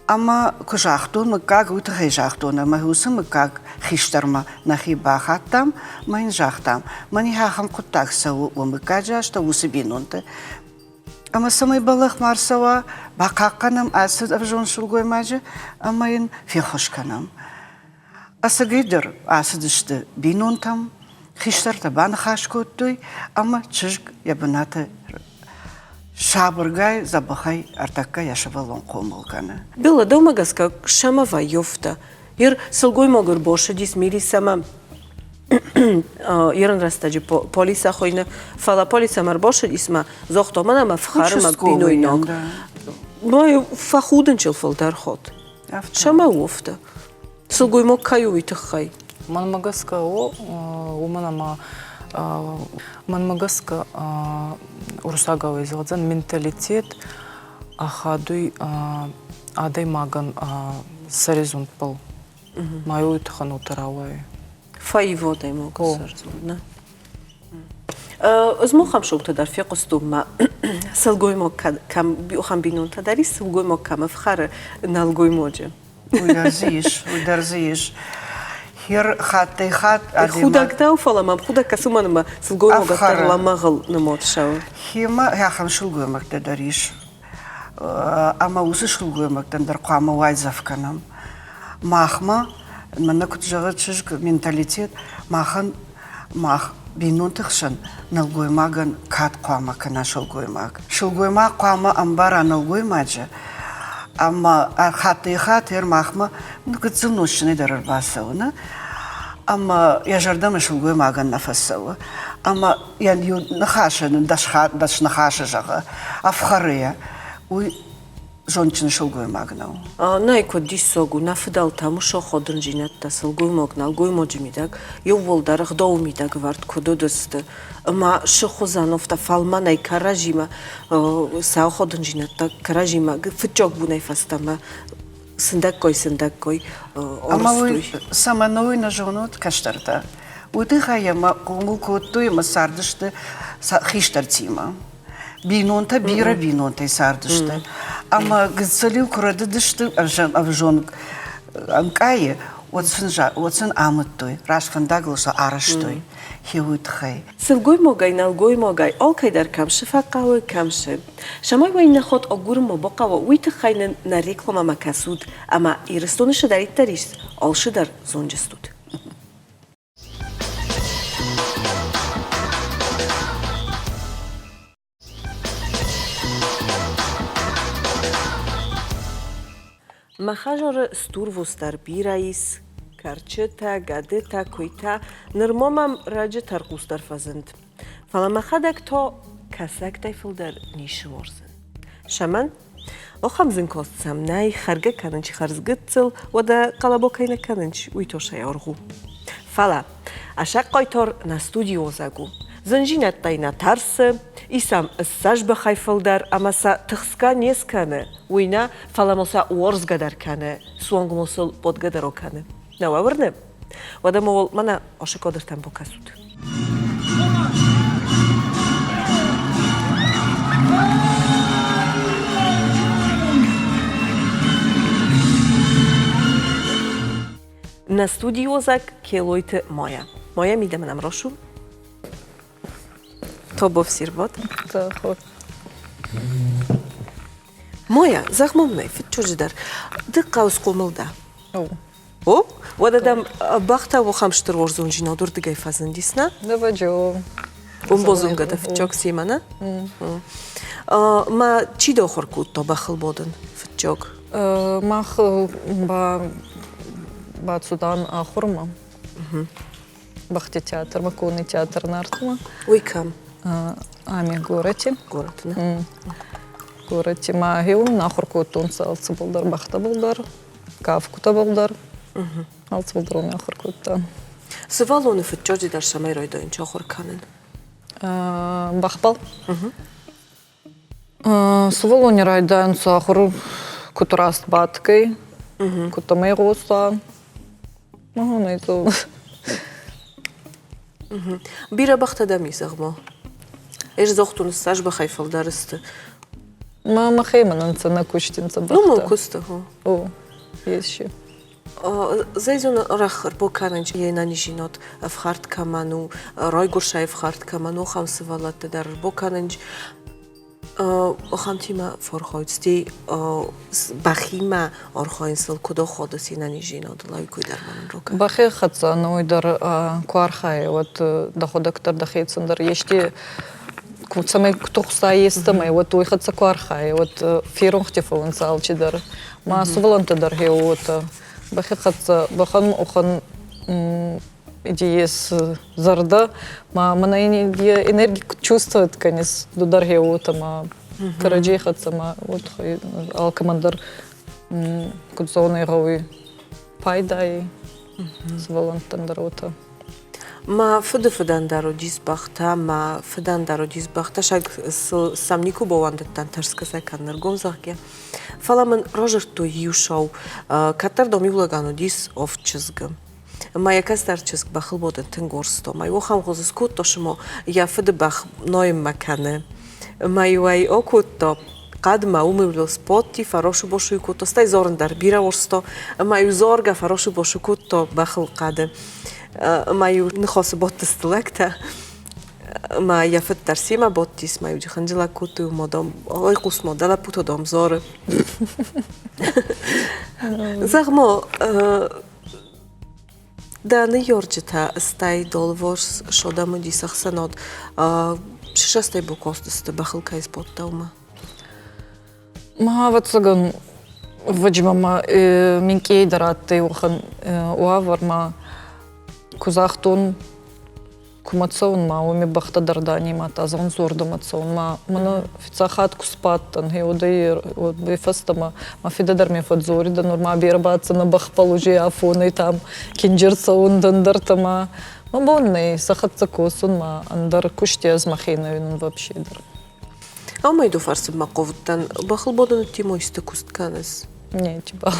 Ӕмӕ куы загътон мыггаг, уый тыххӕй загътон, ӕмӕ уыцы мыггаг хистӕрмӕ нӕхи бахаттам, мӕ йын загътам, мӕн ахӕм хъуыддаг цӕуы уӕ мыггаджы астӕу уыцы бинонты. Ӕмӕ цӕмӕй бӕллӕх ма рцӕуа, бахъахъхъӕнӕм ацы ӕвзонг сылгоймаджы ӕмӕ йын феххуыс кӕнӕм. Ӕцӕгӕйдӕр ацыдысты бинонтӕм, хистӕртӕ баныхас кодтой ӕмӕ чызг йӕ бынаты сабыргай, дзӕбӕхӕй ӕртӕккӕ йӕ сывӕллон хъомыл кӕны. Белла, дӕумӕ гӕсгӕ сӕмӕ вӕййофтӕ. Ер сылгоймаг ӕрбосыдис милицӕмӕ ерын рӕстӕджы полицӕ хуыйны, фӕлӕ полицӕмӕ ӕрбосыдис мӕ зогъто мӕн ӕмӕ фхӕры мӕ бинойнаг. Мой фӕхудынчыл фылдӕр хот. Сӕмӕ уофтӕ. Сылгоймаг кӕй у, уый тыххӕй. Мӕнмӕ гӕсгӕ у, уымӕн ӕмӕ мӕнмӕ гӕсгӕ уруссагау зӕгъдзӕн менталитет ахадуй адӕймагӕн сӕризундбӕл. Ма уый тыххӕн уотӕ рауайы. Фӕивы адӕймагы сӕрзунд, нӕ? Ӕз мохӕм шоутӕ дӕр фехъуыстон ма сылгоймаг кӕм ахӕм бинонтӕ дӕр ис, сылгоймаг кӕм ӕфхӕры нӕлгоймаджы. Уый дӕр дзы ис, уый дӕр дзы ис. Хер хаттӕй-хатт адӕймаг... Худӕг нӕу, фӕлӕ мӕм худӕг кӕсы, уымӕн ӕмӕ сылгоймаг дӕр лӕмӕгъыл нымад цӕуы. Хемӕ ахӕм сылгоймӕгтӕ дӕр ис. Ӕмӕ уыцы сылгоймӕгтӕн дӕр хъуамӕ уайдзӕф кӕнӕм. Махмӕ, мӕнӕ куыд зӕгъы чызг, менталитет, махӕн мах бинонты хсӕн нӕлгоймагӕн кад хъуамӕ кӕна сылгоймаг. Сылгоймаг хъуамӕ ӕмбара нӕлгоймаджы, ӕмӕ хаттӕй-хатт махмӕ гыццыл нозтджынӕй дӕр ӕрбацӕуы, нӕ? Ӕмӕ йӕ зӕрдӕмӕ сылгоймагӕн нӕ фӕцӕуы. Ӕмӕ йӕ иу ныхасӕн дӕс ныхасы зӕгъы, ӕфхӕры йӕ. Уый зондджын сылгоймаг нӕу. Нӕй, куыд диссаг у, нӕ фыдӕлтӕм уыцы ходындзинӕдтӕ сылгоймаг нӕлгоймаджы мидӕг иууылдӕр ӕгъдауы мидӕг ӕвӕрд куыд уыдысты. Ӕмӕ сыхуызӕн афтӕ фӕлмӕнӕй кӕрӕдзимӕ сӕ ходындзинӕдтӕ кӕрӕдзимӕ фыццаг бонӕй фӕстӕмӕ сындӕггай-сындӕггай Ӕмӕ уый цӕмӕн уый нӕ зонут, кӕстӕртӕ? Уый тыххӕй ӕмӕ хъомыл кодтой ӕмӕ цардысты хистӕртимӕ. Бинонтӕ бирӕ бинонтӕй цардысты. Ӕмӕ гыццыл-иу куы рӕдыдысты ӕвзонг ӕмкъайы, уӕд сын амыдтой, раст фӕндагыл сӕ арӕзтой хиуы тыххӕй. Сылгоймагӕй, нӕлгоймагӕй алкӕйдӕр кӕм цы фӕхъӕуы, кӕм цы. Цӕмӕй уӕ иннӕ хатт агурынмӕ бахъӕуа, уый тыххӕй нын нӕ рекламӕмӕ кӕсут ӕмӕ Ирыстоны цыдӕриддӕр ис, алцыдӕр зонджыстут. Мӕ хӕдзары стурвос дӕр бирӕ ис, кӕрчытӕ, гӕдытӕ, куыйтӕ. Нырма мӕм раджы тӕрхъус дӕр фӕзынд. Фӕлӕ мӕхӕдӕг та кӕсӕгтӕй фылдӕр ницы уарзын. Цӕмӕн? Ахӕм зын кост сӕм нӕй, хӕргӕ кӕнынч хӕрзгыццыл, уӕдӕ хъӕлӕба кӕй нӕ кӕнынч, уый то сӕ аргъ у. Фӕлӕ Асӕг хъайтар нӕ студиозӕг у. Зынзинӕдтӕй нӕ тӕрсы, ис ӕм ссӕдз бӕхӕй фылдӕр ӕмӕ сӕ тыхсгӕ не скӕны, уый нӕ, фӕлӕ ма сӕ уарзгӕ дӕр кӕны, суанг ма сыл бодгӕ дӕр акӕны. Нӕ уӕ уырны? Уӕдӕ ма уал мӕнӕ ацы кадртӕм бакӕсут. Нӕ студиозӕг Келойты Майя. Майя, мидӕмӕ нӕм рацу. Тобов сирбот. Майя, зӕгъ ма мын ӕй, фыдчызджы дӕр, ды хъӕу схъомыл дӕ? О, уӕдӕ дӕм бӕхтӕ уохӕм стыр уорзонджинад уырдыгӕй фӕзындис, нӕ? Даваджо. Уым бозонгӕ дӕ фыццаг семӕ, нӕ? Ма чи дохуыр кодта бӕхыл бодын фыццаг? Мах ба бацудан ахуырмӕ. Бӕхты театрмӕ, конный театр Нартмӕ. Уый кӕм? Ами горӕти. Горӕты, нӕ? Горӕти ма хеун ахур кодтонцӕ алцӕбӕл дӕр, бӕхтӕбӕл дӕр, кафгутӕбӕл дӕр. Алцӕбӕл дӕр уоми ахур кодта. Сывӕллоны фыццаджы дӕр цӕмӕй райдайын ахуыр кӕнын? Бӕхбӕл. Сывӕллони райдайунцӕ ахур куд раст бадгӕй, куд ӕмӕ игъоса. Бирӕ бӕхтӕ дӕм и, зӕгъ-ма? Ӕз зӕгътон, цас бӕхӕй фылдӕр сты. Ма мӕхемӕ нцӕ нӕ кустинцӕ бӕхтӕ. Ну, мыл кусты, хо. О, ес Зӕйзон арӕх ӕрбакӕнынц йе нӕниздзинад ӕфхӕрд кӕмӕн у, райгуырсӕй ӕфхӕрд кӕмӕн у, ахӕм сывӕллӕтты дӕр ӕрбакӕнынц. Ахӕмтимӕ фӕрхойдзти бӕхимӕ архайын сыл куыд аходы се нӕниздзинадыл, ай куй дӕр мӕнӕн ракӕн. Бӕхи хӕццӕ ӕнӕуи дӕр ку архайай, уӕд дӕхуӕдӕг дӕр дӕхецӕн дӕр ести цӕмӕй ку тухсай естӕмӕй, уӕд уой хӕццӕ ку архайай, уӕд феронхти фӕуунцӕ алчидӕр. Ма сувӕллӕнттӕ дӕр гъе уотӕ. Бӕхи хӕццӕ бӕхӕн охӕн ес зӕрдӕ, ма мӕнӕ ин энерги чувствовать кӕнис, ду дӕр гъе уотӕ ма кӕрӕдзей хӕццӕ ма вот алкӕмӕн дӕр куд зонай гъӕуй пайдай сувӕллӕнттӕн дӕр уотӕ. Мӕ фыды фыдӕн дӕр уыдис бӕхтӕ, мӕ фыдӕн дӕр уыдис бӕхтӕ, сӕг сӕм никуы бауӕндыдтӕн тӕрсгӕ сӕ кӕнын ӕргом зӕгъгӕ. Фӕлӕ мын разырдтой иу сау, кӕддӕр дам иу лӕгӕн уыдис авд чызгы. Ӕмӕ йӕ кӕстӕр чызг бӕхыл бодын тынг уарзта. Ӕмӕ иу ахӕм хуызы скодта, цыма йӕ фыды бӕх найынмӕ кӕны. Ӕмӕ-иу ӕй акодта хъӕдмӕ, уым-иу ыл сбадти, фӕрасу-басу кодта, стӕй зарын дӕр бирӕ уарзта. Ӕмӕ-иу заргӕ фӕрасу-басу кодта бӕхыл хъӕды. Ӕмӕ-иу ныхасы бадтысты лӕгтӕ. Ӕмӕ йӕ фыд дӕр семӕ бадтис, ӕмӕ-иу хынджылӕг кодтой, уымӕ, дам, айхъус-ма, дӕ лӕппутӕ, дам, зары. Зӕгъ-ма, Дӕ ныййарджытӕ стӕй долвос содӕм уыдис ӕхсӕнад сысастӕй бакастысты бӕхыл кӕй сбадтӕ, уымӕ? Ма, ӕвӕццӕгӕн, ӕвӕджимӕ ма минкъийӕй дӕр адтӕй уӕхӕн уавӕр ма ку загътон, Кумӕ цӕун ма уоми бӕхтӕ дӕр данимадта, зондзордӕмӕ цӕун ма мӕнӕ фиццаг хатт ку сбадтӕн, гье уӕдӕй уӕдӕй фӕстӕмӕ мӕ фидӕ дӕр ме фӕдздзоридӕ, нур ма берӕ баддзӕнӕ бӕхбӕл уже афонӕй там кинджер цӕун ӕндӕртӕ ма мӕ бон нӕй сӕ хӕццӕ косун ма ӕндӕр кусти ӕз мӕхе нӕ уинун вообще дӕр. Амӕй ду фӕрсунмӕ хъавудтӕн, бӕхылбадӕн тимойсты куст кӕныс? Нечибал.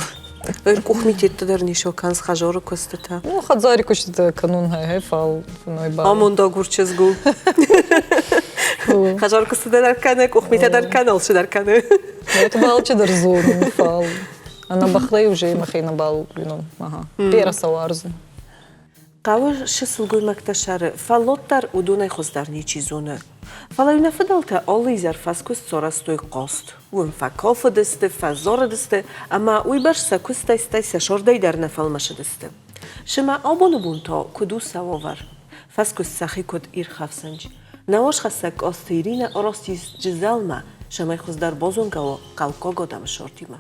Къухмитетты дӕр нисо кӕныс хӕдзары куыстытӕ? Ну, хӕдзари куыстытӕ кӕнун хай фал фуной ба. Амондагур чызг у. Хӕдзары куыстытӕ дӕр кӕны, къухмитӕ дӕр кӕны, алцы дӕр кӕны. Вот алчи дӕр зонун, фал ӕнӕ бӕхтӕй уже мӕхе нӕбал уинун. Ага. Берӕ сӕ уарзун. Хъӕуы сы сылгоймӕгтӕ сӕры фӕллод дӕр уыдонӕй хуыздӕр ничи зоны. Фӕлӕ-иу нӕ фыдӕлтӕ алы изӕр фӕскуыст сарӕзтой хъазт. Уым фӕкафыдысты, фӕзарыдысты ӕмӕ уыйбӕрц сӕ куыстӕй стӕй сӕ сӕрдӕй дӕр нӕ фӕлмӕцыдысты. Цымӕ абоны бон та куыд у сӕ уавӕр? Фӕскуыст сӕхи куыд ирхӕфсынц? Нӕ уазхӕссӕг Къоцты Иринӕ арастис Джызӕлмӕ, цӕмӕй хуыздӕр базонгӕ уа хъӕуккаг адӕмы сӕртимӕ.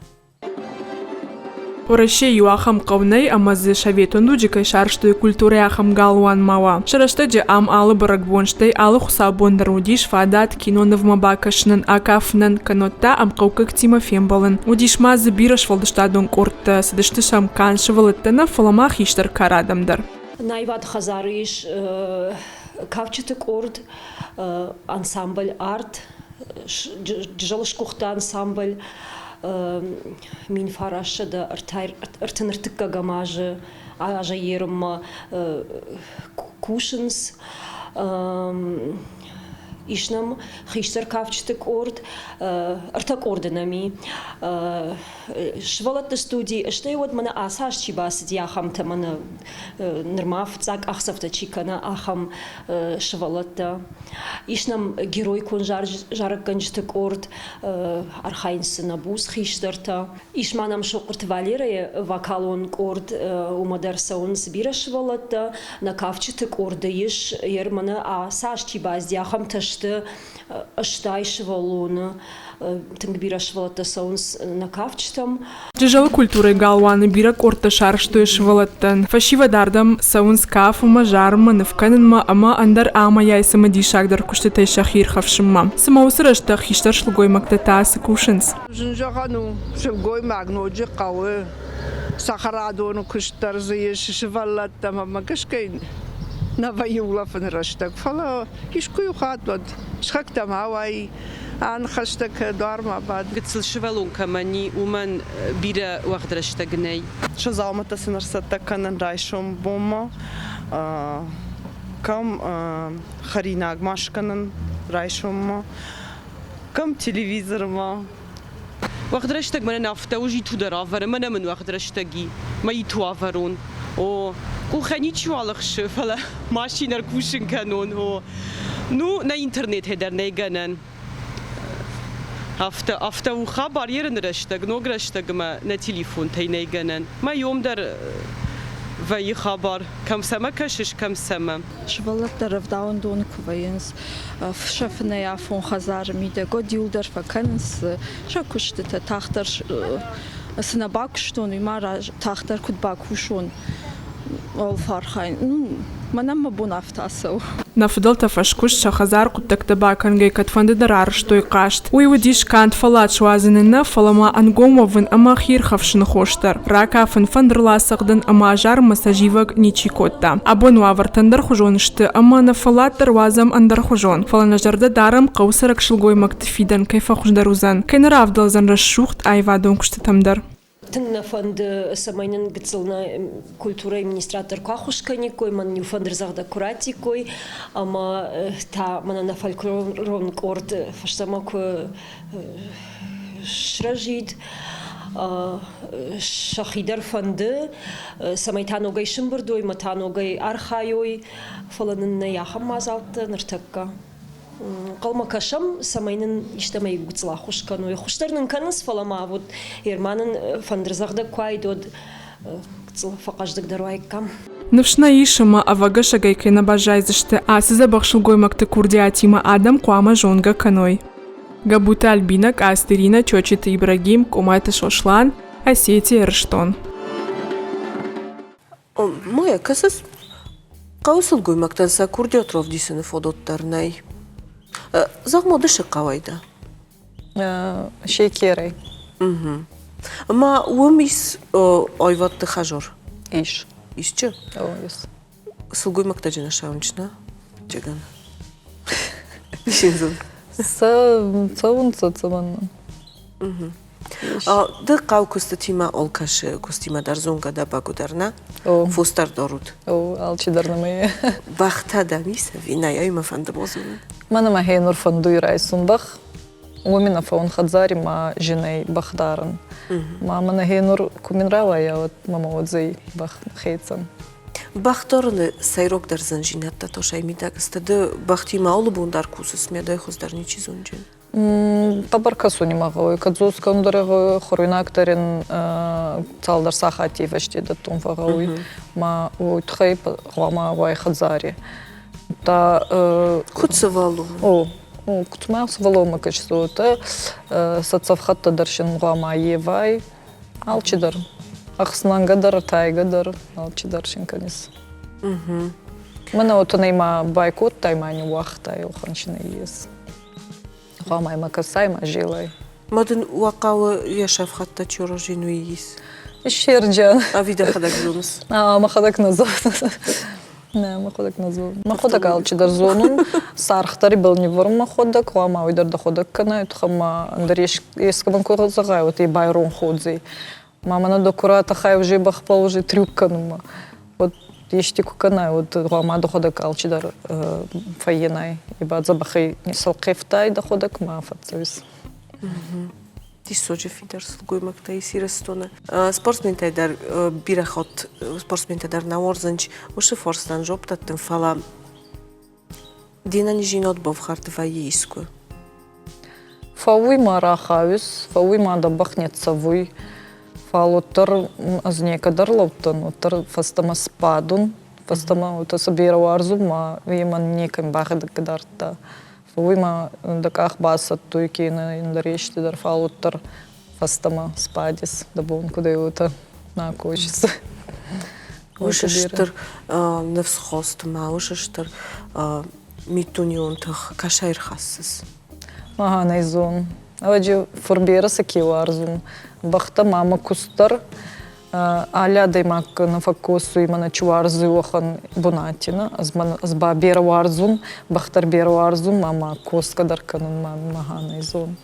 Уӕрӕсейы иу ахӕм хъӕу нӕй, ӕмӕ дзы советон дуджы кӕй сарӕзтой культурӕйы ахӕм галуан ма уа. Сӕ рӕстӕджы ам алы бӕрӕгбон, стӕй алы хуыцаубон дӕр уыдис фадат кинонывмӕ бакӕсынӕн, акафынӕн, кӕннод та ӕмхъӕуккӕгтимӕ фембӕлын. Уыдис ма дзы бирӕ сфӕлдыстадон къордтӕ, цыдысты сӕм канд сывӕллӕттӕ нӕ, фӕлӕ ма хистӕр кары адӕм дӕр. Наивады хӕдзары ис кафджыты къорд, ансамбль «Арт», Джызӕлы сгуыхты ансамбль 1933 азы азӕй ерынмӕ кусынц. Ис нӕм хистӕр кафджыты къорд, ӕртӕ къорды нӕм и. Сывӕллӕтты студи, стӕй уӕд мӕнӕ ацы аз чи бацыди, ахӕмтӕ мӕнӕ нырма фыццаг къахдзӕфтӕ чи кӕны, ахӕм сывӕллӕттӕ. Ис нӕм героикон зарӕггӕнджыты къорд, архайынц дзы нӕ буц хистӕртӕ. Ис ма нӕм Сохъуырты Валерӕйы вокалон къорд, уымӕ дӕр цӕуынц бирӕ сывӕллӕттӕ. Нӕ кафджыты къорды ис, мӕнӕ ацы аз чи базди, ахӕмтӕ сты 80 сывӕллоны. Тынг бирӕ сывӕллӕттӕ цӕуынц нӕ кафджытӕм. Джызӕлы культурӕйы галуаны бирӕ къордтӕ сарӕзтой сывӕллӕттӕн. Фӕсивӕд ардӕм цӕуынц кафынмӕ, зарынмӕ, ныв кӕнынмӕ ӕмӕ ӕндӕр амӕй-ай цымыдисагдӕр куыстытӕй сӕхи ирхӕфсынмӕ. Цымӕ уыцы рӕстӕг хистӕр сылгоймӕгтӕ та цы кусынц? Зын зӕгъӕн у, сылгоймаг ноджы хъӕуы цӕхӕрадоны куыст дӕр дзы ис сывӕллӕттӕм ӕмӕ гӕсгӕ нӕ вӕййы улӕфыны рӕстӕг, фӕлӕ искуы-иу хатт уӕд сыхӕгтӕм ауай, аныхӕстӕ кӕ, дуармӕ бад. Гыццыл сывӕллон кӕмӕн и, уымӕн бирӕ уӕгъд рӕстӕг нӕй. Сӕ дзаумӕттӕ сын ӕрцӕттӕ кӕнын райсом бонмӕ, кӕм хӕринаг ма скӕнын райсоммӕ, кӕм телевизормӕ. Уӕгъд рӕстӕг мӕнӕн афтӕ у, иту дӕр ӕвӕры, мӕнӕ мын уӕгъд рӕстӕг и, мӕ иту ӕвӕрон. О, къухӕй ничиуал ӕхсы, фӕлӕ машинӕ ркусын кӕнон, о. Ну, нӕ интернетӕй дӕр нӕй гӕнӕн. Афтӕ, афтӕ у хабар ерыны рӕстӕг, ног рӕстӕгмӕ нӕ телефонтӕй нӕй гӕнӕн. Мӕ йом дӕр вӕййы хабар, кӕм цӕмӕ кӕсыс, кӕм цӕмӕ. Сывӕллӕттӕ рӕвдауӕндоны куы вӕййынц, сӕ фынӕй афон хӕдзары мидӕг, уӕд иуылдӕр фӕкӕнынц сӕ куыстытӕ, тагъддӕр цы нӕ бакуыстон, уый ма тагъддӕр куыд бакусон, ууыл фӕархайын. Мӕнӕн мӕ бон афтӕ ацӕуы. Нӕ фыдӕлтӕ фӕскуыст сӕ хӕдзар хъуыддӕгтӕ бакӕнгӕ кӕдфӕнды дӕр арӕзтой хъазт. Уый уыдис канд фӕллад суадзыны нӕ, фӕлӕ ма ӕнгом уӕвын ӕмӕ хиирхӕфсыны хос дӕр. Ракафын, фӕндырыл ацӕгъдын ӕмӕ азарынмӕ сӕ зивӕг ничи кодта. Абон уавӕртӕ ӕндӕрхуызон сты ӕмӕ нӕ фӕллад дӕр уадзӕм ӕндӕрхуызон, фӕлӕ нӕ зӕрдӕ дарӕм, хъӕуы цӕрӕг сылгоймӕгты фидӕн кӕй фӕхуыздӕр уыдзӕн, кӕй нӕ равдӕлдзӕн рӕсугъд аивадон куыстытӕм дӕр. Тынг нӕ фӕнды, цӕмӕй нын гыццыл нӕ культурӕйы министрад дӕр куы ӕххуыс кӕниккой, мӕн иу фӕндырдзӕгъдӕг куы раттиккой, ӕмӕ та мӕнӕ нӕ фольклорон къорд фӕстӕмӕ куы срӕзид, сӕхи дӕр фӕнды, цӕмӕй та ногӕй сымбырд уой, ӕмӕ та ногӕй архайой, фӕлӕ нын нӕй ахӕм мадзӕлттӕ ныртӕккӕ. Хъӕумӕ кӕсӕм, цӕмӕй нын истӕмӕй гыццыл ӕххуыс кӕной. Ӕххуыс дӕр нын кӕнынц, фӕлӕ ма вот Ерма нын фӕндырдзӕгъдӕг куы уаид, уӕд гыццыл фӕхъӕздыгдӕр уаиккам. Ныфс нӕ ис, ӕмӕ ӕвӕгӕсӕгӕй кӕй нӕ баззайдзысты, ацы дзӕбӕх сылгоймӕгты курдиатимӕ адӕм хъуамӕ зонгӕ кӕной. Габуты Альбина, Къацты Иринӕ, Чочиты Ибрагим, Къомайты Сослан, Осетия, Ирыстон. Майя, кӕсыс, хъӕуы сылгоймӕгтӕн сӕ курдиат равдисыны фадат дӕр нӕй. Зӕгъ-ма, ды цы хъӕуӕй дӕ? Шекерӕй. Ӕмӕ уым ис аивӕдты хӕзар? Ис. Исчи? О, ис. Сылгоймӕгтӕ джына сауынч нӕ? Джиган. Синзын. Цӕуынц цӕмӕннӕ. Ды хъӕу куыстытимӕ алкӕсы куыстимӕ дӕр зонгӕ дӕ бӕгуыдӕр, нӕ? Фосдар дарут? О, алчидӕр нӕмӕ. Бӕхтӕ дӕм ис ӕви нӕ? Ай мӕ фӕнды базонын. Мӕнӕ мӕхе нур фӕндуй райсун бӕх. Уоми нӕ фӕун хӕдзари ма зинӕй бӕх дарун. Ма мӕнӕ хе нур ку мин рауайа, уӕд мӕмӕ уодзӕй бӕх хецӕн. Бӕхдарыны сӕйрагдӕр зындзинӕдтӕ та сӕ мидӕг сты. Ды бӕхтимӕ алы бон дӕр кусыс, мӕдӕй хуыздӕр ничи зонджын. Хъӕбӕр кӕсуни ма гъӕуй. Кӕдзос кӕндӕр гъӕуй, хуӕруйнаг дӕр ин цалдӕр сахатти фӕсте дӕттун фӕгъгъӕуй. Ма уой туххӕй гъӕуама уай хӕдзари. Та Куд сывӕллон? О, куд ма сывӕллонмӕ кӕсдзотӕ, сӕ цӕфхӕдтӕ дӕр син гъӕуама евай. Алчидӕр. Ӕхснӕнгӕ дӕр, тайгӕ дӕр, алчидӕр син кӕнис. Мӕнӕ уотӕ ма байкодтай, ма ниууагътай, уӕхӕн си нӕййес. Гъӕуама ма кӕсай, ма зелай. Ма дын уӕ хъӕуы йӕ сӕфхӕдтӕ чорожин уый ис? Ссерджан. Ӕви дӕхӕдӕг зоныс? А, мӕхӕдӕг нӕ зонын. Нӕ, мӕхӕдӕг нӕ зонын. Мӕхӕдӕг алчидӕр зонун. Саргъ дӕр ибӕл ниввӕрун мӕхуӕдӕг, гъӕуама уой дӕр дӕхуӕдӕг кӕнай, тухӕн ма ӕндӕр ескӕмӕн ку зӕгъай, уотӕ байронх уодзӕй. Ма мӕнӕ докуратӕ хай уже бӕхбӕл уже трюк кӕнунмӕ. Вот. Ести ку кӕнай, уӕд гъуама дӕхуӕдӕг алчидӕр фӕййенай. И ба дзӕбӕхӕй нисӕлхъевтай дӕхуӕдӕг ма фӕццӕуис. Диссаджы фидар сылгоймӕгтӕ ис Ирыстоны. Спортсментӕ дӕр бирӕ хатт спортсментӕ дӕр нӕ уарзынц уыцы фарстӕн жопп дӕттын, фӕлӕ де нӕниздзинад бафхӕрд вӕййы искуы? Фӕууй ма рахауис, фӕууй ма дӕбӕх не цӕвуй. Фал уӕддӕр ӕз некӕдӕр лӕудтӕн, уӕддӕр фӕстӕмӕ сбадун, фӕстӕмӕ уотӕ сӕ берӕ уарзун ма мӕн некӕм багъӕдӕг дардта. Фӕууй ма дӕ къах басӕттуй кенӕ ӕндӕр ести дӕр, фал уӕддӕр фӕстӕмӕ сбадис, дӕ бон куд ӕй, уотӕ нӕ косис. Уыцы стыр ныфсхост ма уыцы стыр миддунеон тых кӕсӕй ӕрхӕссыс? Ага, нӕ зон. Ӕвӕджи фурберӕ сӕ ке уарзун. Бӕхтӕ ма мӕ куст дӕр алли адӕймаг нӕ фӕккосуй, мӕнӕ чи уарзуй, уӕхӕн бунати. Нӕ? Ӕз ба берӕ уарзун, бӕх дӕр берӕ уарзун, ма ма косгӕ дӕр кӕнун, ма мӕ нӕ зон.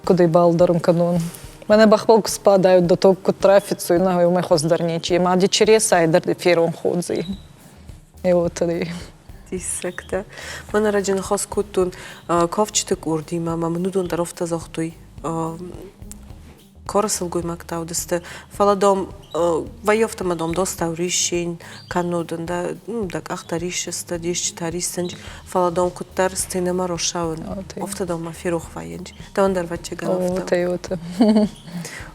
Куд ибӕл дарун кӕнун. Мӕнӕ бӕхбӕл ку спадаю, да тог куд трафицуй, нӕ, уомӕй хуӕздӕр нечи. Ма ди чересай дӕр феронх уодзӕй. И вот Диссӕгтӕ. Мӕн ӕрӕджы ныхас кодтон кафджыты къордимӕ ӕмӕ мын уыдон дӕр афтӕ загътой, кары сылгоймӕгтӕ уыдысты, фӕлӕ, дам, вӕййы афтӕ ӕмӕ, дам, достау риссин, кӕннод ын дӕ, дӕ къӕхтӕ риссысты, де стджытӕ риссынц, фӕлӕ, дам, куыддӕр сценӕмӕ рацӕуын, афтӕ, дам, ма ферох вӕййынц. Дӕуӕн дӕр ӕвӕццӕгӕн афтӕ. Уотӕ,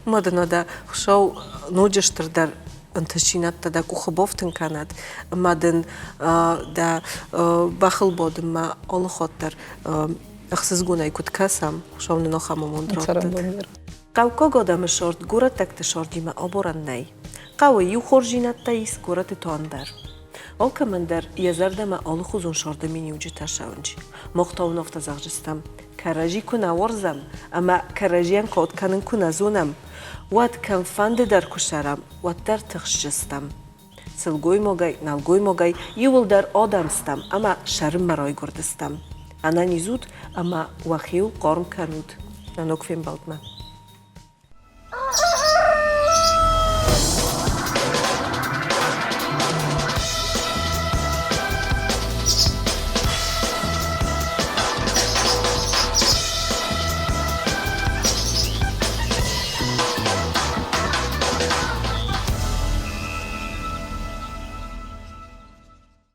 Уымӕ дын уӕдӕ Хуыцау ноджы стырдӕр ӕнтыстдзинӕдтӕ дӕ къухы бафтын кӕнӕд ӕмӕ дын дӕ бӕхыл бадынмӕ алы хатт дӕр ӕхсызгонӕй куыд кӕсӕм, Хуыцау нын ахӕм амонд раттӕд. Хъӕуккаг адӕмы сорт горӕттӕгты сортимӕ аборӕн нӕй. Хъӕуы иу хорздзинӕдтӕ ис горӕты та ӕндӕр. Алкӕмӕн дӕр йӕ зӕрдӕмӕ алыхуызон сорты миниуджытӕ цӕуынц. Мах та уын афтӕ зӕгъдзыстӕм, кӕрӕдзи куы нӕ уарзӕм ӕмӕ кӕрӕдзийӕн кад кӕнын куы нӕ зонӕм, уӕд кӕмфӕнды дӕр куы сӕрӕм, уӕддӕр тыхсдзыстӕм. Сылгоймагӕй, нӕлгоймагӕй иууылдӕр адӕм стӕм ӕмӕ сӕрынмӕ райгуырдыстӕм. Ӕнӕниз ут ӕмӕ уӕхиуыл хъарм кӕнут. Нӕ ног фембӕлдмӕ.